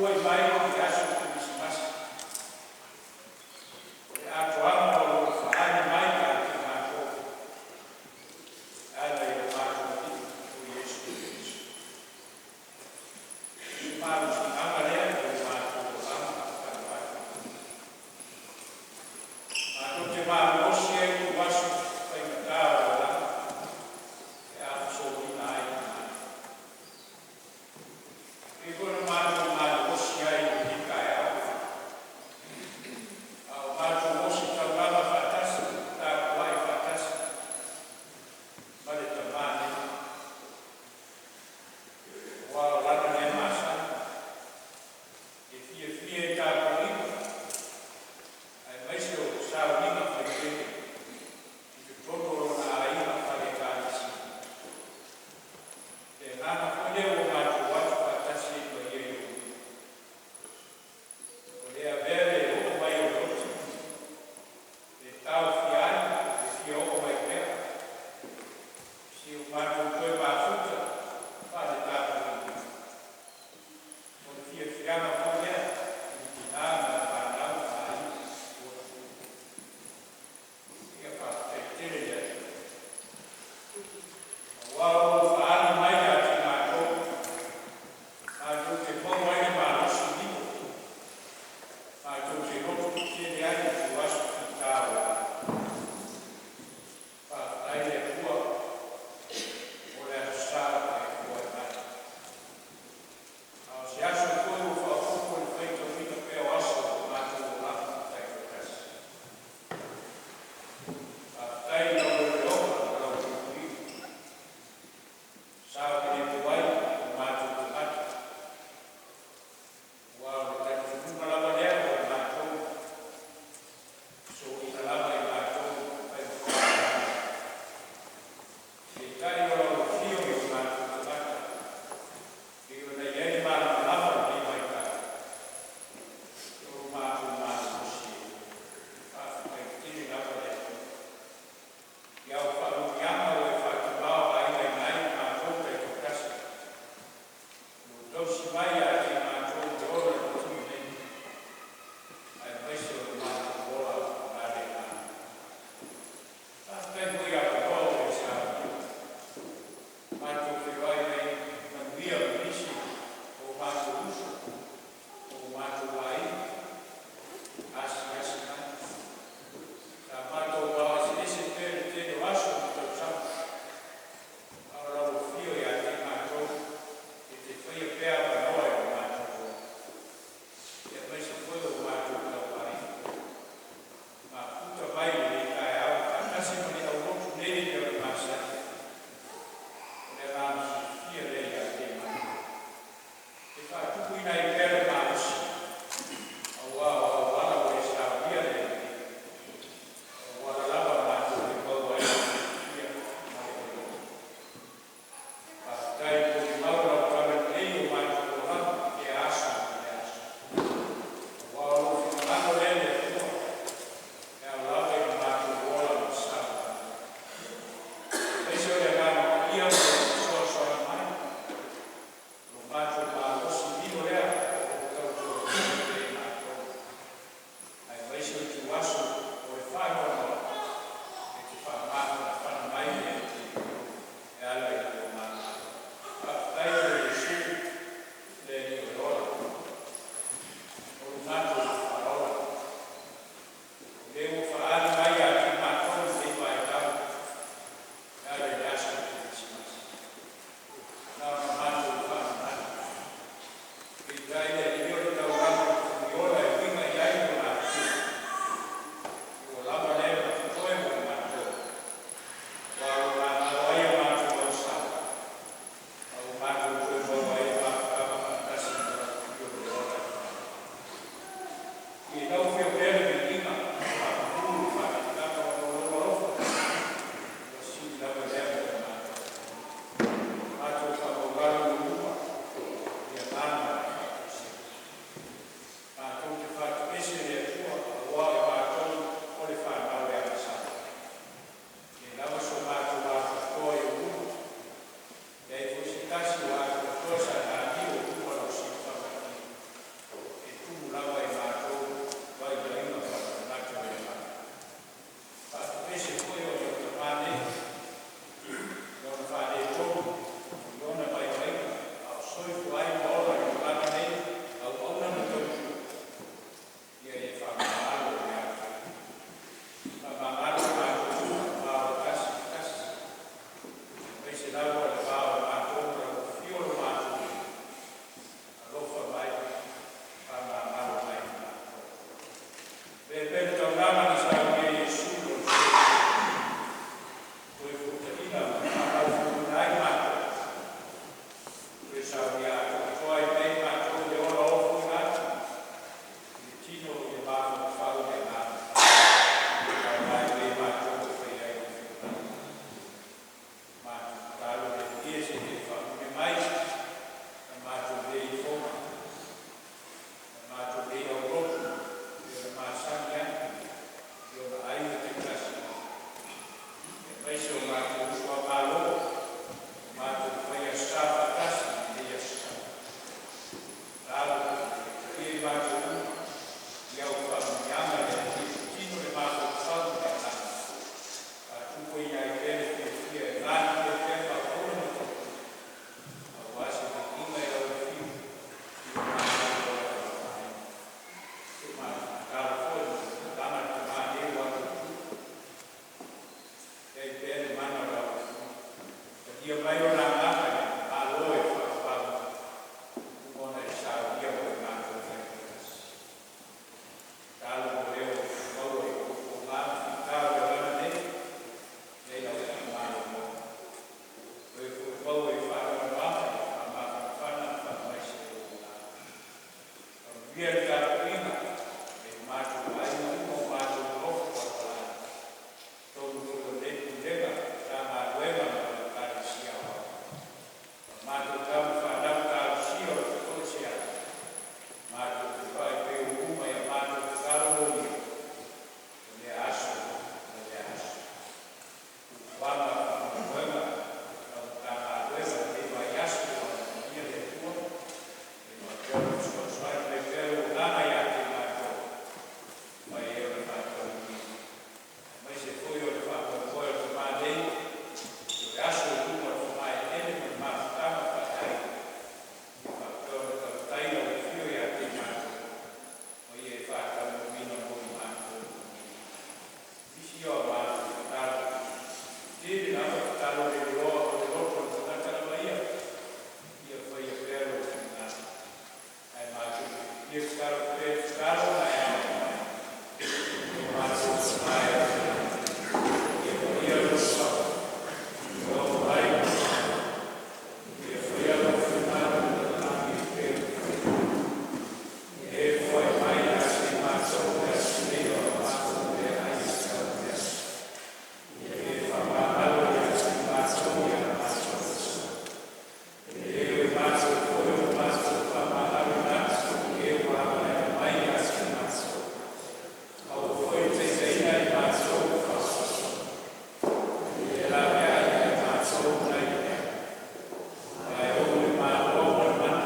Foai mai le aso Kerisimasi, o le atoaga o lou faaali mai ia te matou e ala i lo matou Alii o Iesu Keriso. O le malosiaga lea i lo matou olaga faifalefale. Matou te malolosi ai i ituaso faigata o le olaga pe a fesoasoani ai i matou. E pei foi ona matou malolosi ai i lenei taeao, a o matou ositaulaga faatasi ma tapuai faatasi ma le Tama nei, aua o Lana lea masani, e fiafia i tapuaiga aemaise o sauniga faipele i totonu o lona aiga faale-Ekalesia. O le agaga foi lea ua matou o atu faatasi ai i paia i O le avea le oo mai o le oti e taofia ai le fia oo mai pea, seia o matou toe mafuta faale-tapuaiga. O le fiafiaga foi lea i tina ma fanau ma aiga. Ia faafetai tele i le Atua, aua ua ou faaali mai ia te matou, matou te maua ai le malosi i lima, matou te lototetele ai i ituaso fita o le olaga. Faafetai i le Atua mo le aso Sa ua e foai mai. A o se aso foi ua faaopoopo. Manuia le tapuaiga i o matou aiga uma ua matou nonofo palapala ai, i totonu foi o lenei Pulega, Matagaluega ma le Ekalesia Aoao. A matou tama fanau, talosia o le toesea matou feiloai pea i ou luma i a matou tatalo molia o lea aso ma lea aso. Fuafuaga ma faamoemoega o lau Matagaluega i lenei vaiaso, ia alofagia e le Atua ia faapea ona fesoasoani mai pea lou Agaga ia te i matou e mafai ai ona faataunuuina, aemaise foi o le faamoemoe o le tama nei i le aso i luma o le fogaeleele ma le mafutaga faaleaiga, ia faapea ona tautai lau afio ia te i matou ma ia e faataunuuina mo i matou. Nisi ia o a matou tatalo, e tele lava tatalo leiloa o le loto o le tagata lava ia, ia faia pea lou finagalo. Ae matou te fia tatalo pea i le tatalo na e alo mai e o matou Tama e i le lagi, ia paia lou Suafa, ia oo mai lou Malo, ia faia lou finagalo i le lagi e pei ona faia i le Ia e foai mai ia te i matou le aso nei o a matou meaai e tatau i le aso. Ia e faamagalo ia te i matou i a matou uso, e pei o i matou foi ua matou faamagaloina atu i e ua agaigai mai ia te i matou. Aua foi ne i taitaiina i matou i le faasoasoa, a ia laveai ia i matou mai le leaga. Aua e ou le Malo ma le mana,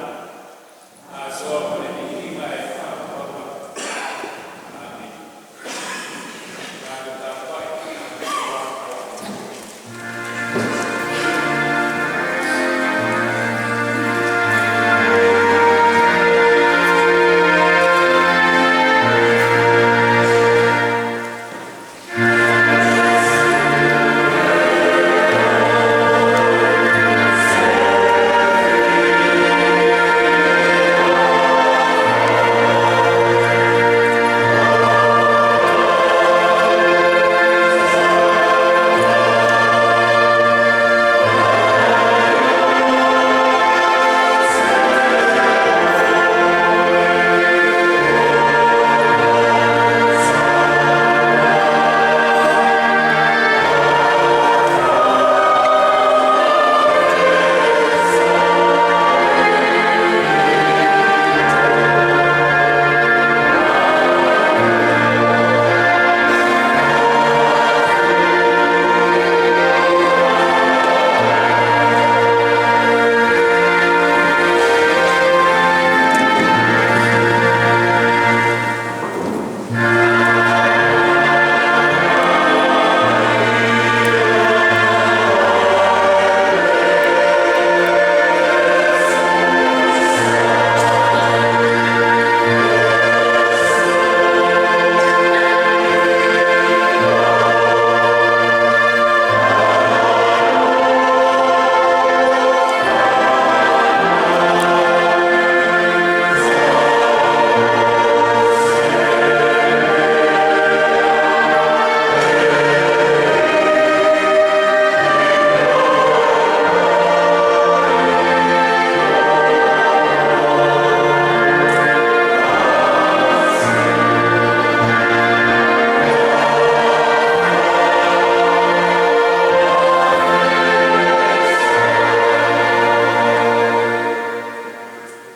atoa ma le viiga e faavavau. Amene. Malo tapuai, manuia.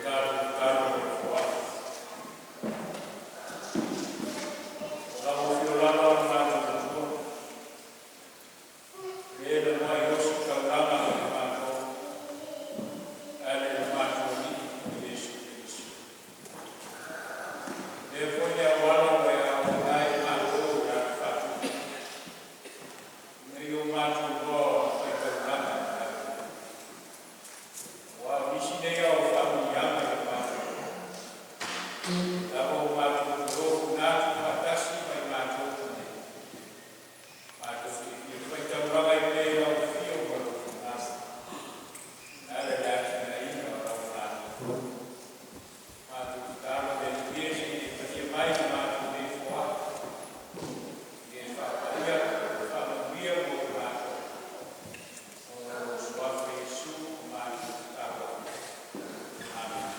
Tatou tatalo mo le foai. O lau afio lava o le matou Matua, o Le na muai oso taulaga mo i matou, e ala i lo matou Alii Iesu Keriso. O lea foi le auala ua e aoaoina ai i matou i le faatupuina, ina ia o matou iloa ona fai taulaga i le tatou Alii. Aua o nisi nei ao faamanuiaga i lo matou ola, o lea lava ua matou tolopo faatasi ma i matou nei, matou te fia fai taulaga ai pea i lau afio ma lou finagalo e ala i le atinaeina o lau Malo. Matou tatalo le Alii e se i e talia mai le matou nei foai, ia e faapaia ma faamanuia mo i matou, ona o lou Suafa Iesu matou tatalo atu ai. Amene.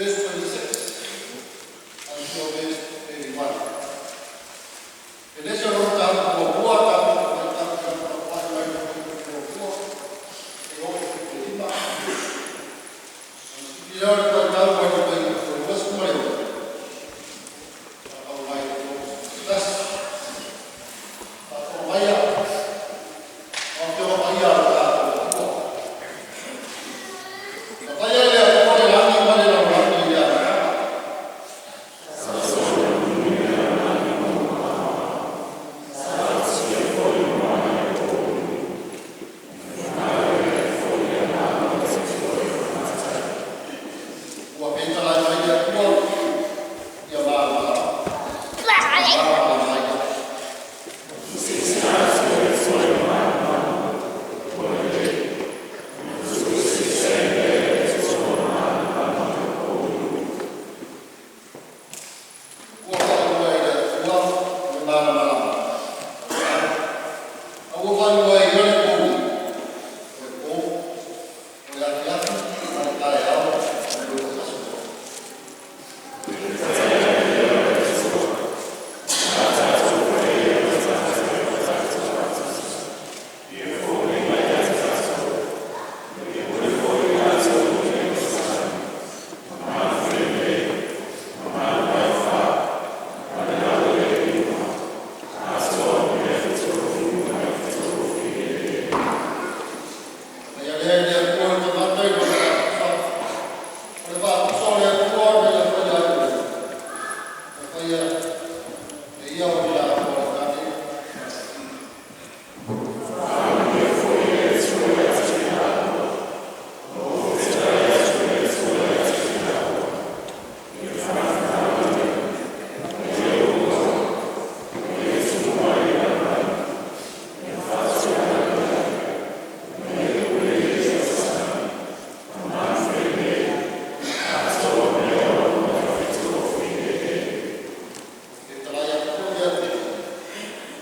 Verse 26 until verse 31. E le se lo ta muamua ta mai ta ta mai mai muamua e o e lima. Ia le faitau mai le mai 26. Au mai 31. Faafo mai a. O te mai a ta tua. Na faia e le Atua le lagi ma le lalolagi i le amataga. Ua fetalai mai le Atua ia malamalama. Malamalama ai. Ua faailoa e le Atua le malamalama. A ua faailoa e ia le pouli o le po, o le afiafi ma le taeao o le lua aso. Faia lea e le Atua le tagata i lona faatusa. O le faatusa o le Atua na Ia faia ai o le na faia e ia o le atoa le tane ma le fafine. Fetalai atu foi le Atua,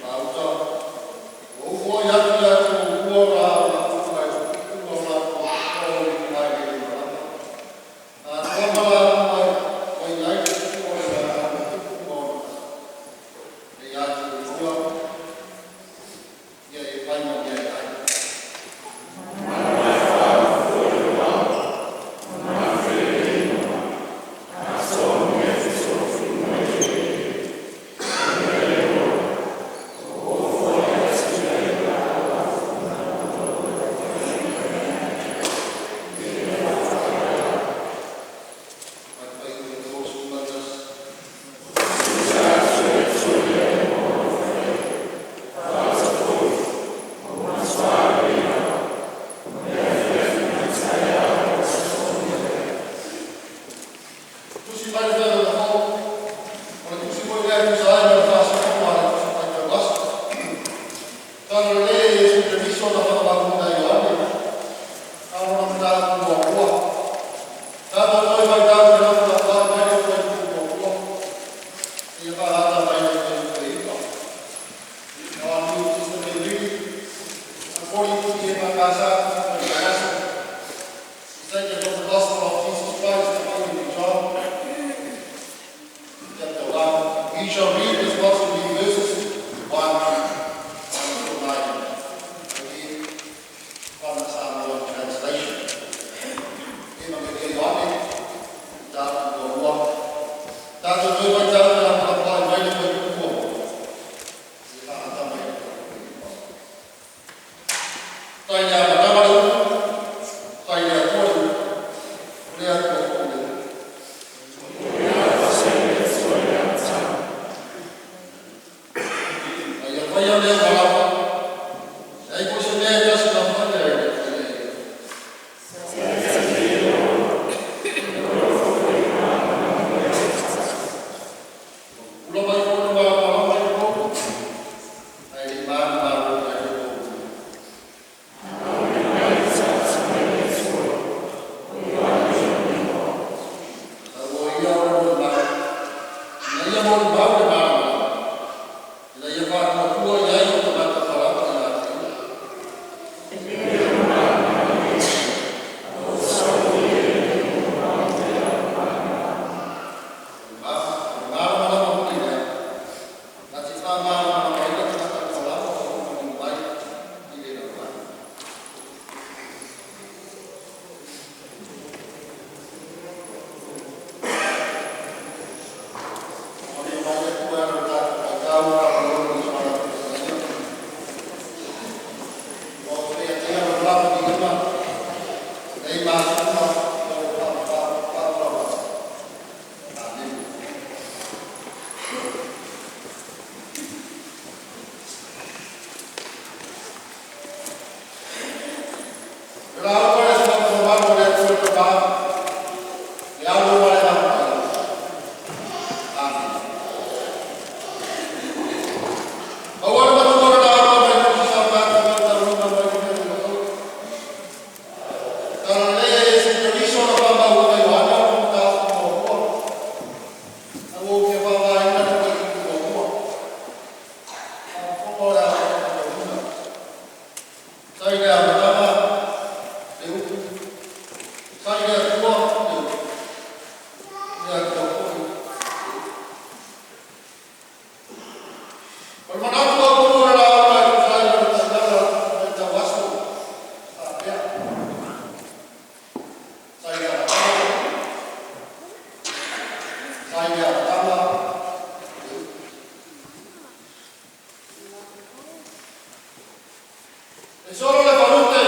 “Gauta, ua ou foai atu ia te oulua laau latou ma o latou toto i malae le malama, atoa ma laau ua i ai le fua o le laau e tupu ma ona masi, e ia te oulua ia e fai ma mea e ai.” Mai le Tusi mai le Faiga o le tusi foi lea e tusa ai ma le faasoasoaina o le Tusi Faitau Aso. Talalelei e Iesu Keriso na faamauina e Ioane. A o lona mataupu muamua. Tatou toe faitau i le lapatalapai mai le fuaiupu 1 seia faaata mai le fuaiupu e 9. Our New Testament reading, according to the EFKS Tusi Faitau Aso, is taken from the Gospel of Jesus Christ according to John, chapter 1. We shall read responsively verses 1 until 9. Again, from the Samoan translation. Emanuele Ioane, mataupu muamua. Tatou toe faitau i le lapalapai mai le fuaiupu 1 seia faaata mai le fuaiupu e 9. Tai le amataga le Upu, tai le Atua le Upu, o le Atua foi le Upu. Na ia faia mea uma lava, e leai foi se mea e tasi na faia e le i faia e Ia. Ua pupula mai foi le malamalama i le pouli, ae le i manumalo ai le pouli. Sau o ia o le molimau, ina ia molimau i le malamalama, ina ia faatuatua i ai o tagata palota ia te ia. Mai le amataga e solo le falute,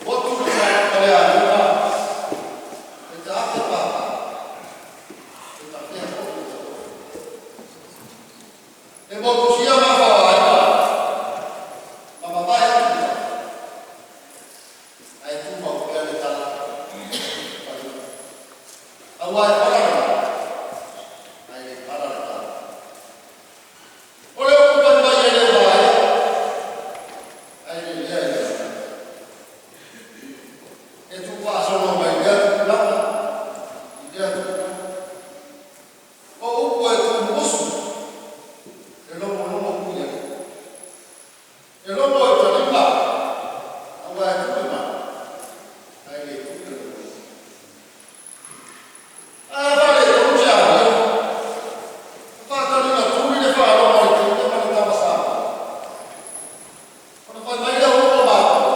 motu le le aiga, e taape papa, e tapea foi le tauofa. E motusia mafaoaina, ma mavae atu le tala, ae tumau pea le tala faiga. Aua e pala le vaa, ae le pala le tala. O le upu fai mai e le vaea, ae lelea e le aso. E tuufaasolo mai lea tupulaga i lea tupulaga. O upu e tuumusu, e logologo pu i ai. E logo i talima, aua e tupe mai, ae le tupe le logo. Ae faaletonu se amio, faataliga tuli le faalogo a le teine ma le tama Samoa. Ona fai mai lea o upu a matua,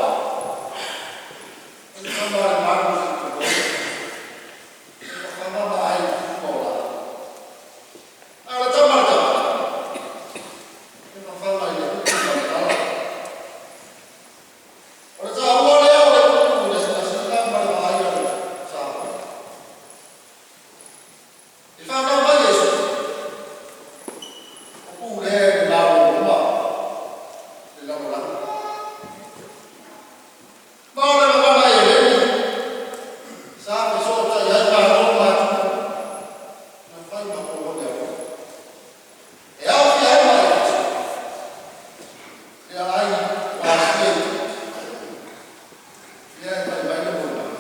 o le tama a le malu se i tulou, e fafaga ma ai i ma o laa. A o le tama a le tama, e fafaga i le upu ma le tala. O le taua lea o le upu i le silasila ma le vaai a le Samoa. E fanau mai Iesu, o pulea e le maloluma le lalolagi. Ma o le mamana eleni, sa fesootai ai malo ma atunuu, na fai ma kolone a Roma. E aofia ai ma Efeso, le aai o Asia i Tigiti. Lea e fai mai le molimau,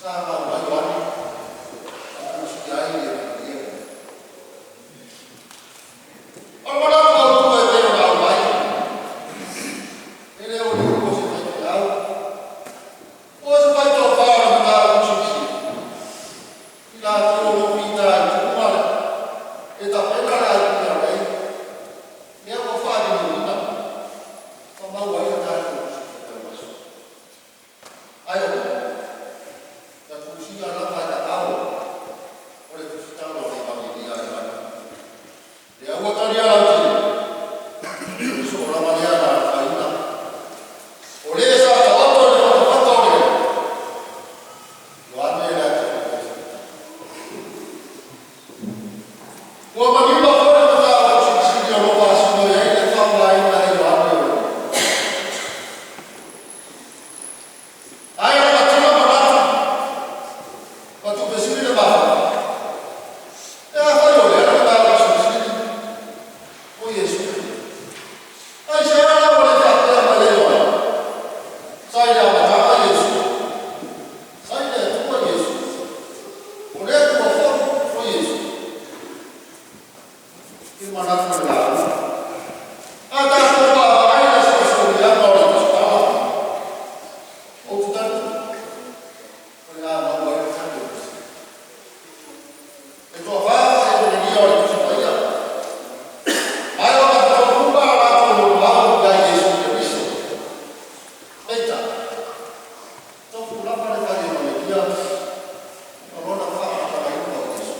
sa mau mai Ioane, ma tusia ai le Evanielia. O le manatu autu e pei ona aumai, e le o le upu a se faifeau, o se faitofa o le mataupu silisili. I latou o lo o fitaituga e tapena le IPRA, lea ua faaliliuina ma maua ai a tatou Tusi Faitauaso. Ae o upu, na tusia lava i aao o le tusitala o le Evanielia a Ioane. Lea ua talia lautele, o so lava lea na afaina. O le sa taoto i le fatafata o le Ioane le Atifaitaisi. Ua manino foi le mataupu silisili o lo o faasino i ai le faaaogaina e Ioane o le Ae na matino manatu, ma tupe sili le mafaufau. E afai o lea le mataupu silisili o Iesu. Ai se ala ua le faapea mai ai Ioane. Sa i le amataga Iesu. Sa i le Atua Iesu. O le Atua foi o Iesu. I manatu o le lauga. A tatou vaavaai i le solisoliaga o le tusitala, ou te talitonu, o le a maua ai le tali o le fesili. E toafa fesiligia o le Tusi Paia. Ae o latou uma a latou molimau ia Iesu Keriso. Peitai, tofu lava le fai-Evanielia ma lona faamatalaina o Iesu.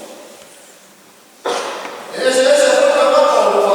E eseese foi tagata o lo o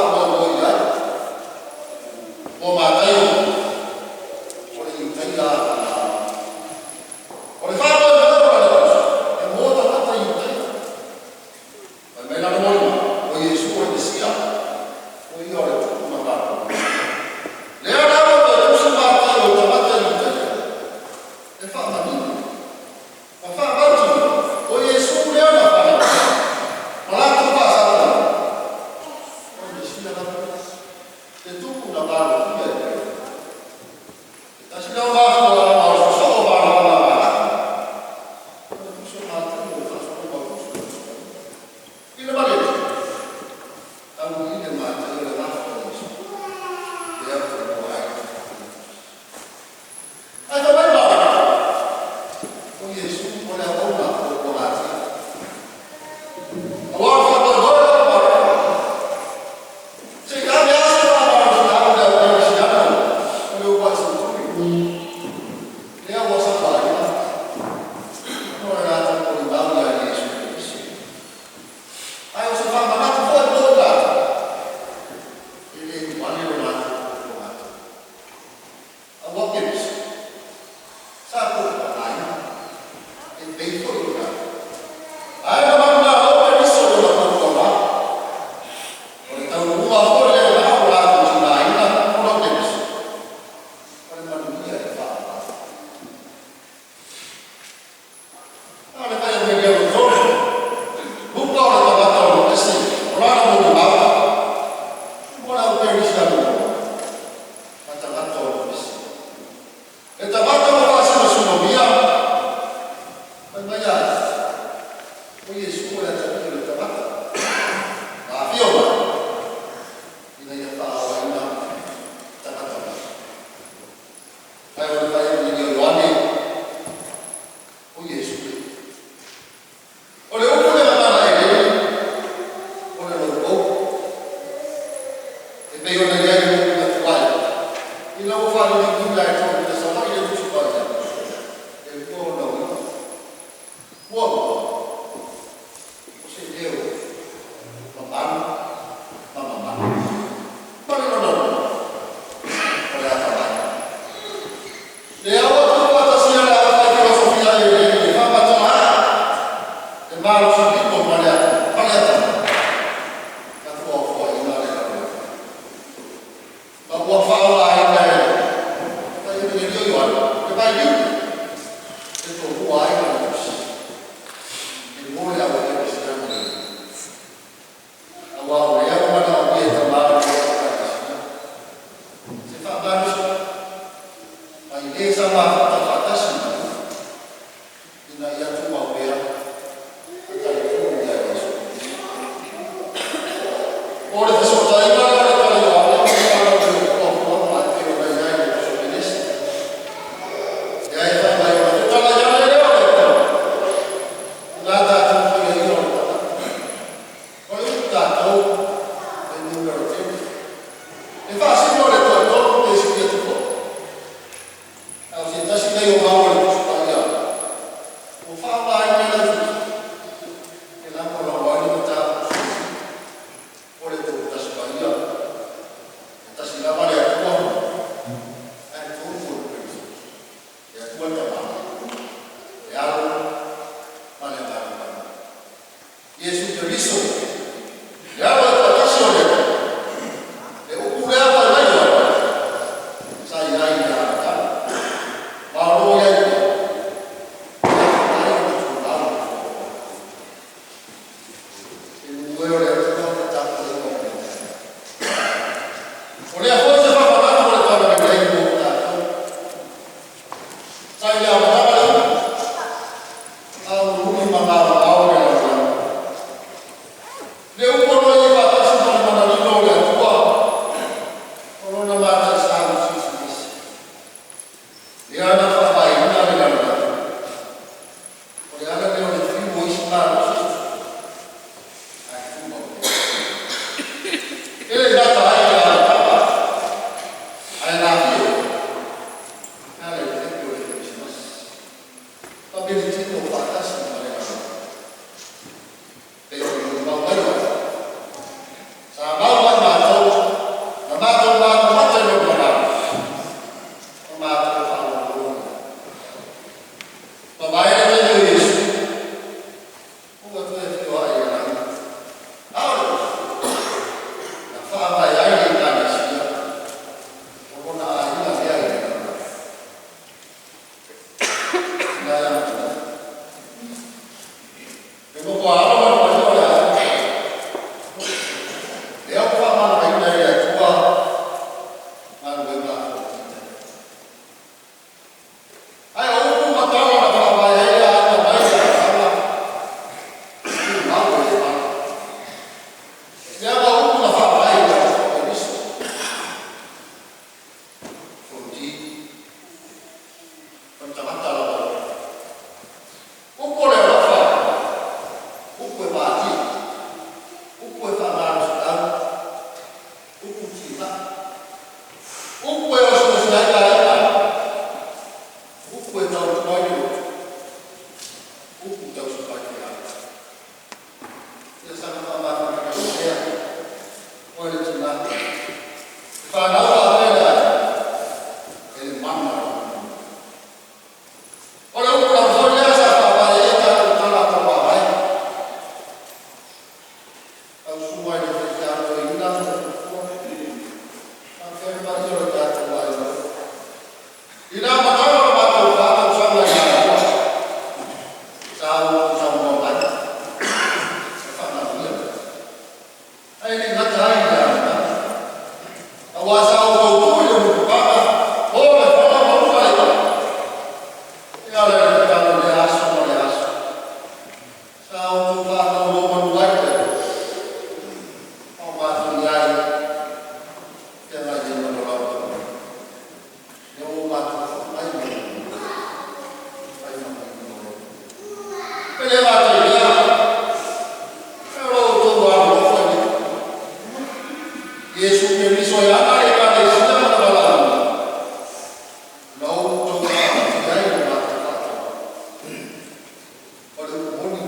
O Iesu o le atalii o le tagata na afio mai ina ia faaolaina tagata uma. Ae o le faaiuina o Ioane, o Iesu le. O le upu i le gagana Eleni, o le lougou. E pei ona i ai le upu tuai, ina ua faaliliuina e toeaiina i Savaii le Tusi Paia, e lua ona uiga. Muamua, o se leo mamalu ma mamana. Ma le lona lua, o le atamai. Lea ua tuufaatasia le aufai-filosofia Eleni e faamatala ai le malosilima ma le atamai, na tuafoaina le lalolagi, ma ua faaaogaina e le Fai Ioane le vailiu e tomua ai lana tusi e mo le au kerisiano lelei. Aua o lea ua manaomia e tamalii o Ekalesia se faamalosiau mai le sa mafuta faatasi ma ia, ina ia tumau pea le talitonu ia Iesu Keriso. O le fesootaiga lea o le tala Ioane ma le fuafuaga e pei ona i ai le Tusi o Kenese, lea e fai mai, “Ona fetalai ane lea o le Atua, ina a tatou faia ia o le tagata.” O le upu “tatou” o le numera tele, e faasino i le toatolu pe sili atu foi. A o se tasi lenei o mau a le Tusi Paia ua faaaogaina e le Aufuisue e lagolago ai le mataupu silisili o le Toatasi Paia, e tasi lava le Atua, ae tolu ona Perisona: le Atua le Tama, le Alo ma le Agaga Paia. Iesu Keriso, le Alo e toatasi o le Atua, le upu lea fai mai Ioane, sa i ai i le amataga, ma o lo o i ai pea, e afua ai ona tumau le fuafuaga. Semeamanu e o le Atua ma le tapuaiga o lenei taeao. O lea foi se faamanatu o le Talalelei mo i tatou. Sa i le amataga le Upu, a o mulimuli ma maomao le lalolagi. Outou fanau manu ai o matou iai feagai ai ma lo latou lea ua matou foi mai fai ma manuia. E le gata i lea, e o lo outou alolofa i le Iesu Keriso e ana le Ekalesia ma le valaauina, na outou gafatia ai le matou faatauga. O le upu moni,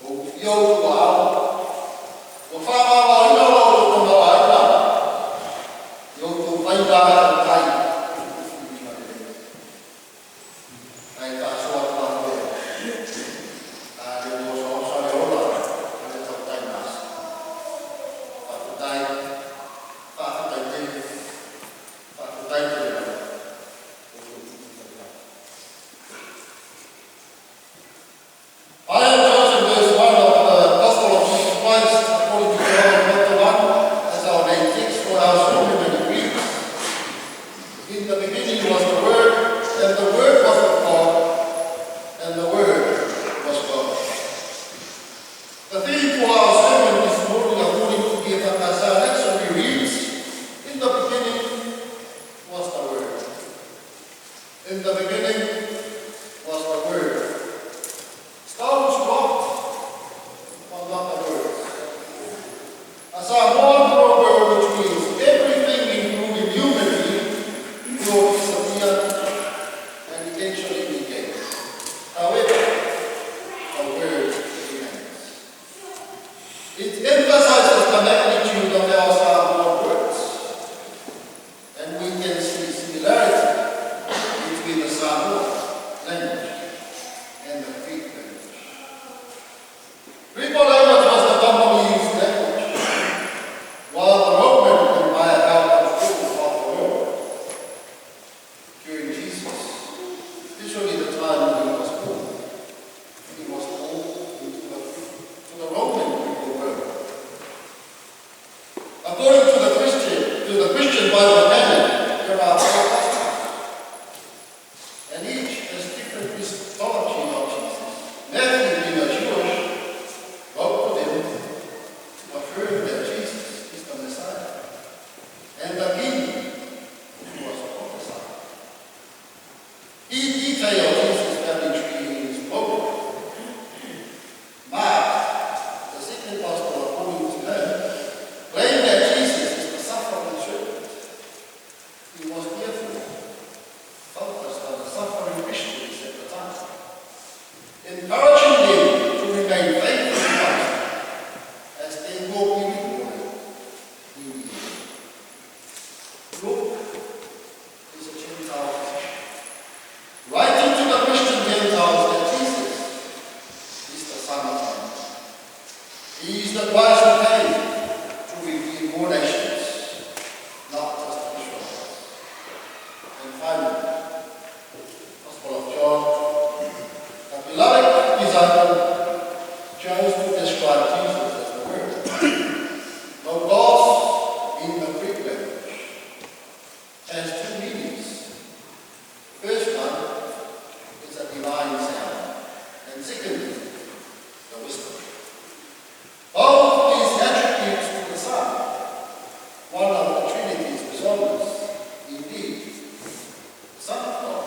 ua ufitia outou aao, ua faamamaina lo outou tamaoaiga i outou faiva tautai i le filifiliga lelei. Ae faasoa atu faapea, a le ua osaosa le ola a le tautai masima. Faafetai, faafetai tele, faafetai tele lava outou tufatufaga. I have chosen verse 1 of the Gospel of Jesus Christ according to John chapter 1 as our main text for our sermon, and it reads, "In the beginning was the Word, and the Word was with God, and the Word was God." The theme for our sermon this morning, according to the EFKS lectionary, reads, "In the beginning was the Word." In the beginning was the Word. Stones dropped, but not the words. A Samoan proverb which means everything, including humanity, will disappear and eventually decay. However, the word remains. It emphasizes the magnitude of our Samoan words, and we can see similarity between the Samoan language and the Greek language. Greek language was the commonly used language, while the Roman Empire held control of the world during Jesus, especially the time when he was born. He was born into the Roman people world. According to the Christian Bible canon, there are four Gospels, and each has different Christology of Jesus. Matthew, being a Jewish, wrote to them to affirm that Jesus is the Messiah and the King who was prophesied. He detailed Jesus' family tree in his book. Mark, the second gospel according to him, claimed that Jesus is the suffering servant. He was therefore focused on the suffering Christians at the time, encouraging them to remain faithful to Christ as they will be rewarded in the end. Luke is a Gentile physician, writing to the Christian Gentiles that Jesus is the Son of Man. He is the Christ who came to redeem more nations, not just the Israelites. And finally, Gospel of John, the beloved disciple, chose to describe Jesus as the Word. Logos in the Greek language has two meanings. The first one is a divine sound, and secondly, the wisdom. Both these attributes to the Son, one of the Trinity's personas, indeed, the Son of God,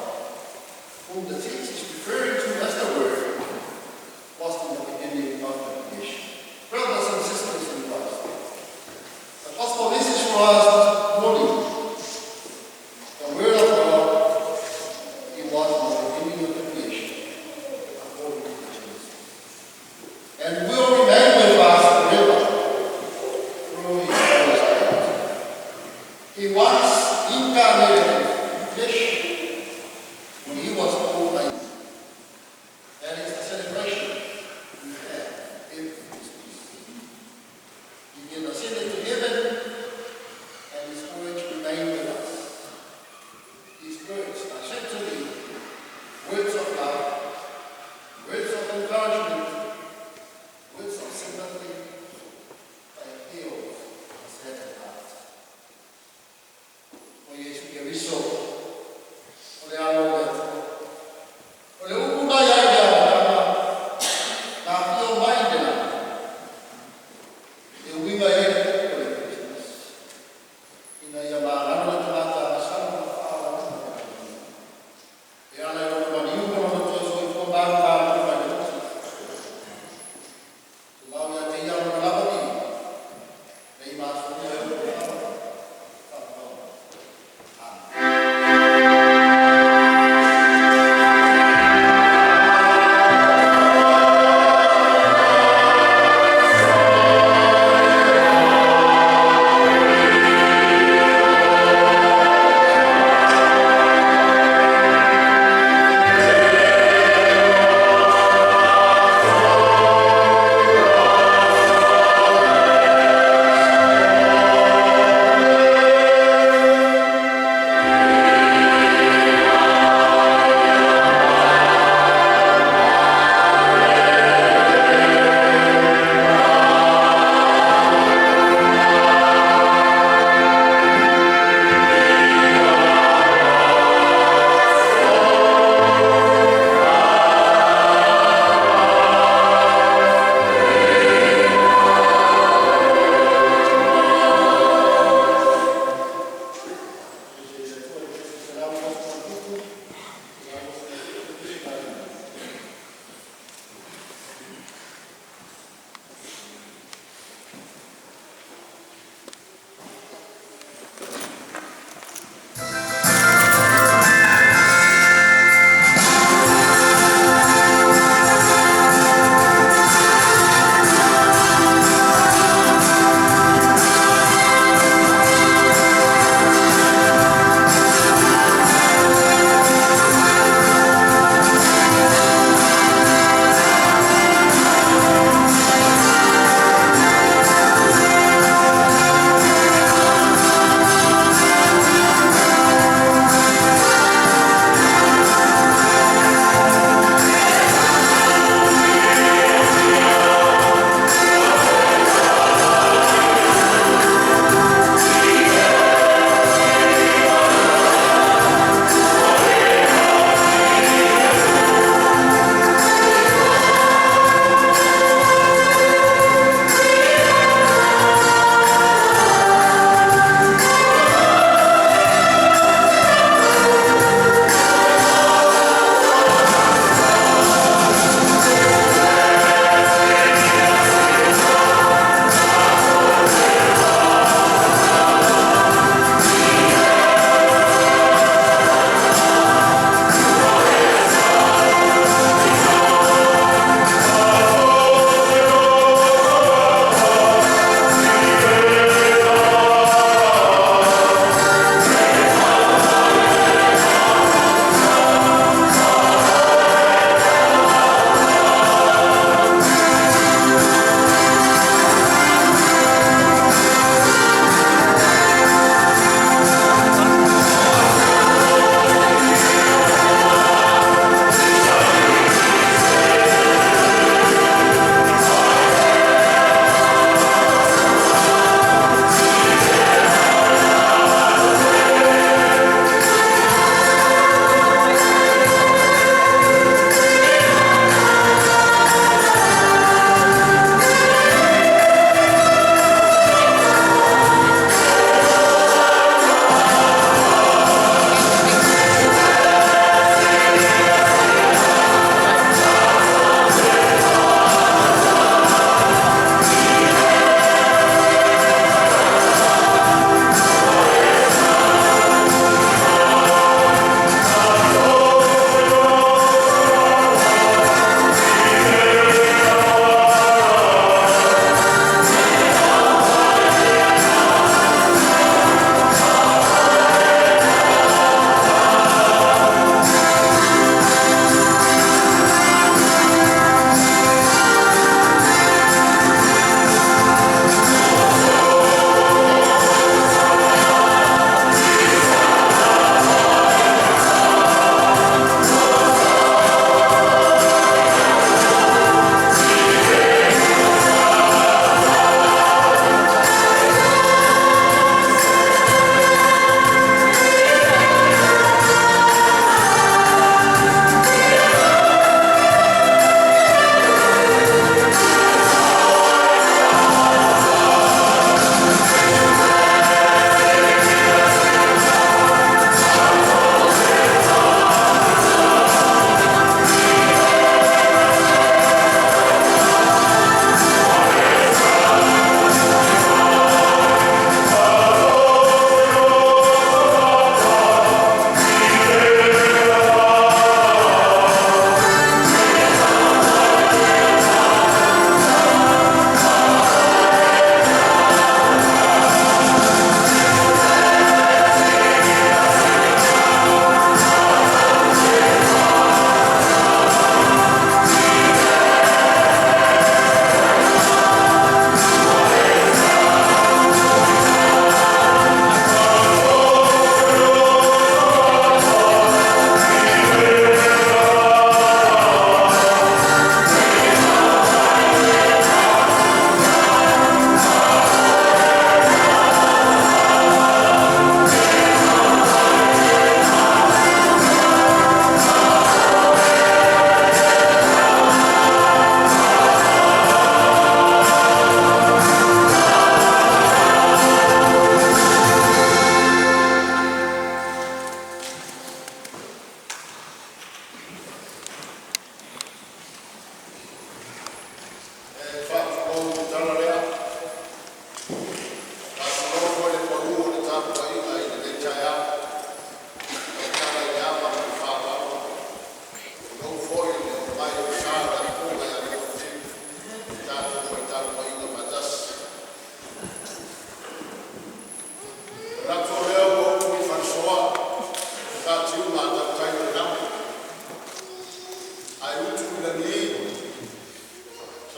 whom the text is referring to as the Word, was in the beginning of the creation. Brothers and sisters in Christ, the gospel message for us this morning, the Word of God, He was in the beginning of the creation, according to the Genesis, and will remain with us forever through His Holy Spirit. He once incarnated in flesh when He was born by. That is the celebration we have every Christmas. He then ascended to heaven, and His words remain with us. His words are certainly words of love, words of encouragement,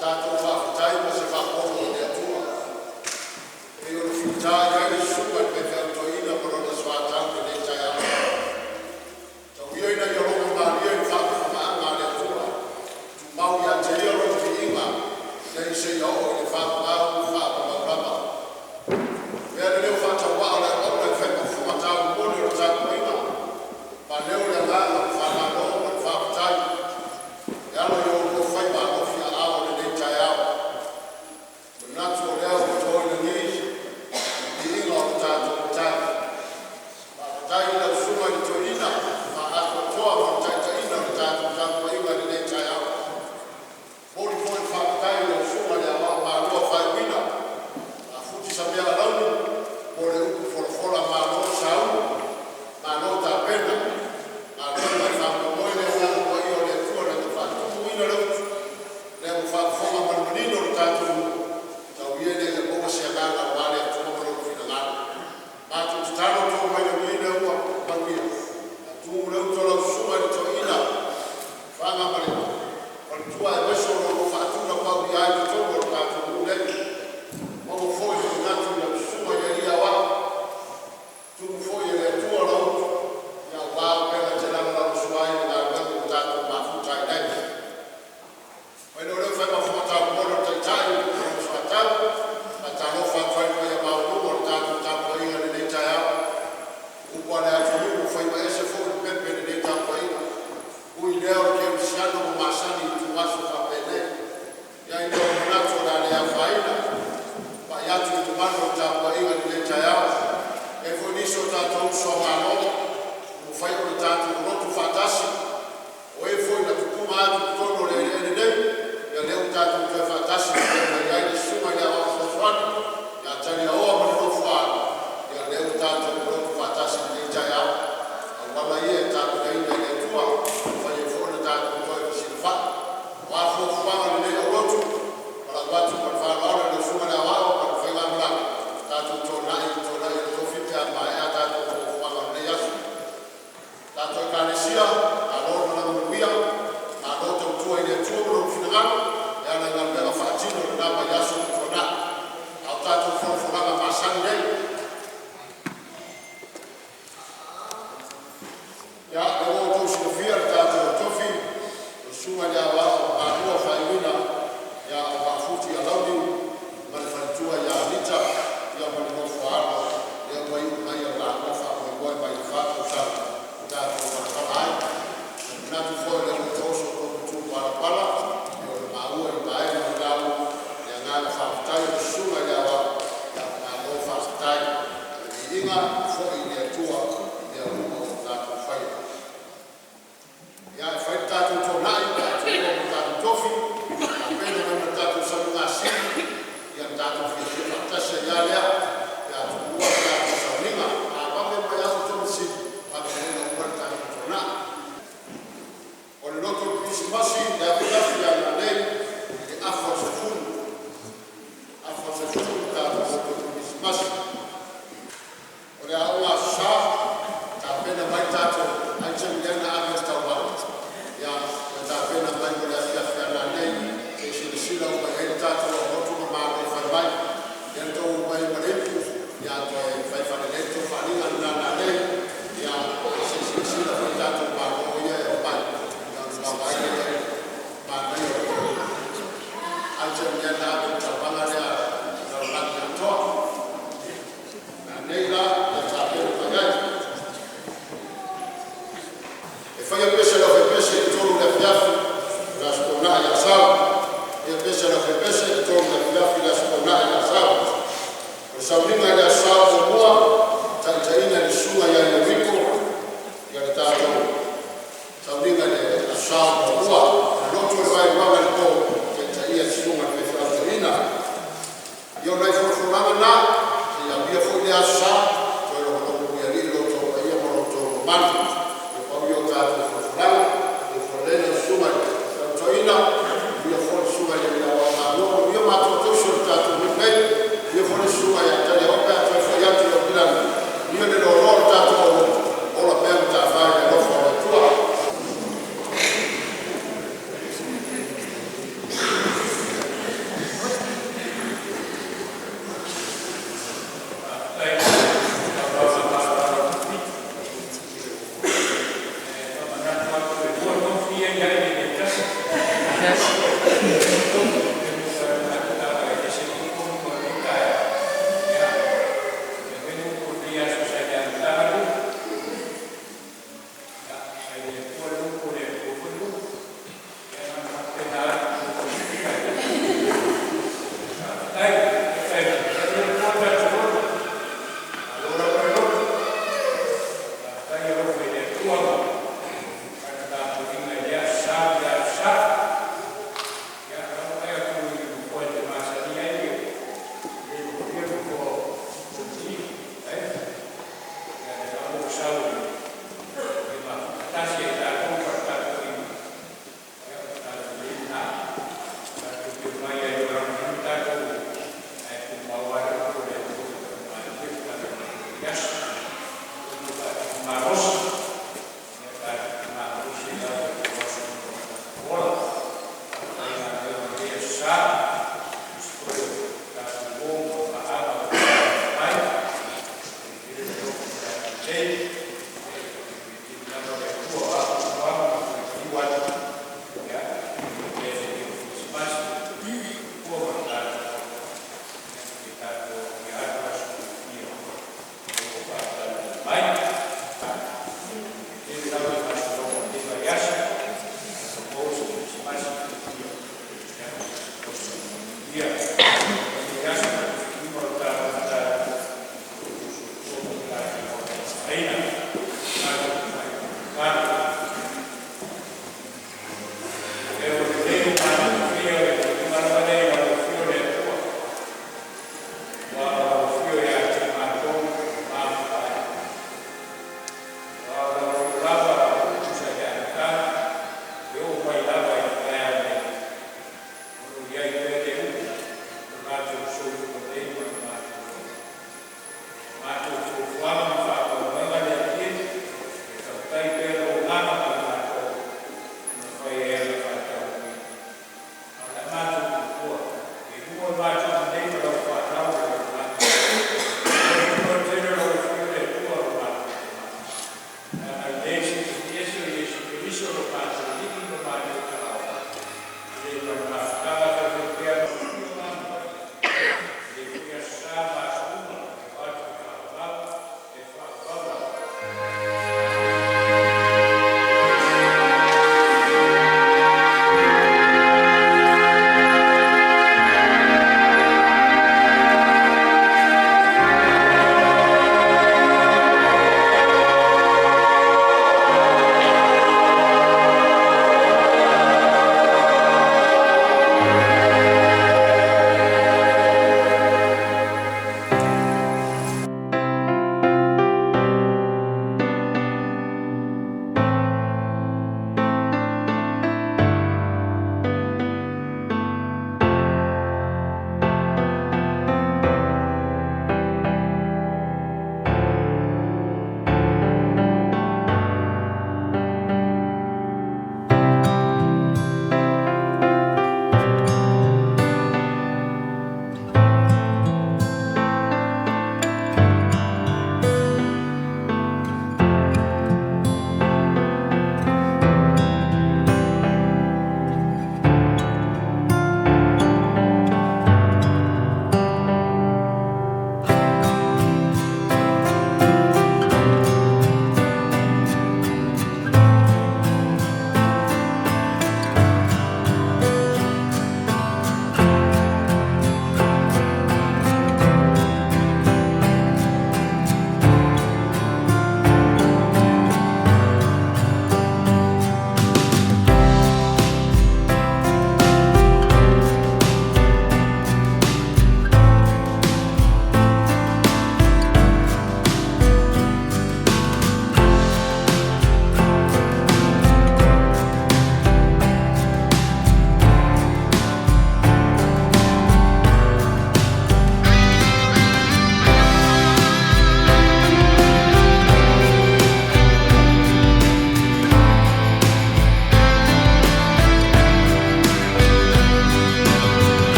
Tatou faafetai ma se faapolo i le Atua e pei ona fita i ai le susuga i le Faifeau Toeaina ma lona soatau i lenei taeao. Tau ia ina ia logomalie i le faafofogaaga a le Atua, tumau ia te Ia lona viiga nei seia oo i le faavavau faavavau lava. Avea le leo faatauvaa o le auauna e fai ma fofoga taumoli o le tapuaiga, faaleo le agaga o le faamalo ma le faafetai e ala i o oulua faiva alofi aao i lenei taeao. E manatu o lea ua to i lagi le viiga o lo tatou Matai. Faafetai i lau Susuga i le Toeaina faatoatoa mo le taitaiina o le tatou tapuaiga i lenei taeao. E momoli foi le faafetai i lau Susuga i le Aoao Malua Faeuina Afuti Samea Alauni mo le upu folafola. Malo sauni, malo tapena, o le galuega e faamoemoe le Agaga Paia o le Atua na te faatumuina le utu, lea ua faafofoga ma le manino le tatou nuu, tau ia ina ia maua se agaga aua le Atua ma Lona finagalo. Matou tatalo, to mai lagi le ua manuia, faatumu le utu a lau Susuga i le Toeaina Lefaga ma le Faletua aemaise o lo oulua faatunapaulia ai i totonu o le tatou nuu nei. Maua foi le manatu i lau Susuga i le alii Aoao, tumu foi e le Atua lau utu aua auupega e te lagolagosua ai i le galuega ua tatou mafuta ai nei. Faia o lea faiga o taumolimoli o le Taitai ma lona soatau, faatalofa atu ai i le paia maualuga o le tatou tapuaiga i lenei taeao. O upu a le atunuu ua faiva ese foi le pepe i lenei tapuaiga, ui lea o le kerisiano ua masani i ituaso faapenei. I ai lea o le manatu o le a le afaina le pai atu i mamalu o le tapuaiga i lenei taeao. E i ai foi nisi o tatou uso a Malo ua mafai ona tatou lotu faatasi, o e foi na tupuga atu i totonu o le eleele nei, ia lea ua tatou toe faatasi e pei ona i ai le Susuga i le Aoao Fesoasoani ia Taliaoa ma le nofo a alo, ia lea ua tatou lotu faatasi i lenei taeao. O auala ia e tapenaina e le Atua e mafai ai foi ona tatou toe fesilafai. O a fuafuaga a lenei aulotu, valaau atu ma le faaaloalo i lau Susuga i le Aoao ma le faigamalaga, tatou toonai i le Toonai o le Tofi pe a maea a tatou fuafuaga o lenei aso. Tatou Ekalesia, malo le malaga manuia, malo tautua i le Atua ma Lona finagalo e ala i galuega faatino i lena vaiaso ua tuanai. A o tatou folafolaga masani nei, ia, lea ua outou silafia le tatou tofi, o le Susuga i le Aoao Malua Faeuina ia Futi Alauni ma le faletua ia Anita ma le nofo a alo, lea ua iu mai le laua faamoemoe mai le fa tausaga ua tatou malamalama ai. E manatu foi o lea ua taoso outou matupalapala e pei ona maua i le vaega o le lauga le agaga faafetai o le Susuga i le Aoao. Malo faafetai. O le viiga e foi i le Atua i mea uma ua tatou faia. Ia, e fai le tatou toonai pe a tuua ma le tatou tofi, tapena mai ma le tatou salugasili, ia ona tatou fiafia faatasi ai lava lea pe a tuua le tatou sauniga. A vave mai lava outou ma sili, vave foi ona uma le tatou toonai. O le loto o le Kerisimasi i le afiafi a nanei i le 9:30, 9:30 le tatou loto Kerisimasi. O le Aoga Aso Sa, tapena mai le tatou item lea na ave i le tauvaga, ia toe tapena mai mo le afiafi a nanei se i silasila uma i ai le tatou aulotu ma malo fai mai. Lea na outou omai ai ma le ipu, ia toe fai faalelei le tou faaaliga lena nanei, se i silasila foi tatou malo ia e omai ona vaavaai lea i ai i le manaia o le item lea na ave i le tauvaga lea a le lalolagi atoa. Nanei la ia tapena mai ai. E faia pese a le aufaipese i le 3:00 i le afiafi o le Aso Toonai i Asau. E faia pese a le aufaipese i le 3:00 i le afiafi i le Aso Toonai i Asau. O le sauniga i le Aso Sa muamua, taitaiina e le Susuga ia Ieriko le tatou sauniga i le Aso Sa muamua. O le lotu o le Vaeluaga i le po, taitaia e le Susuga i le Faifeau Toeaina. Ia o nai folafolaga na, se i aulia foi lea Aso Sa toe logologo mulialii lo outou paia ma lo outou mamalu. Ia pau ia o tatou folafolaga. Soifua lelei lau Susuga i le Faifeau Toeaina, manuia foi le Susuga i le Aoao Malua, manuia matoatosi o le tatou nuu nei, manuia foi le Susuga ia Taliaoa pe a toe foi atu i Aukilani, manuia le loaloa o le tatou aulotu, ola pea mataafa i le alofa o le Atua. Ia.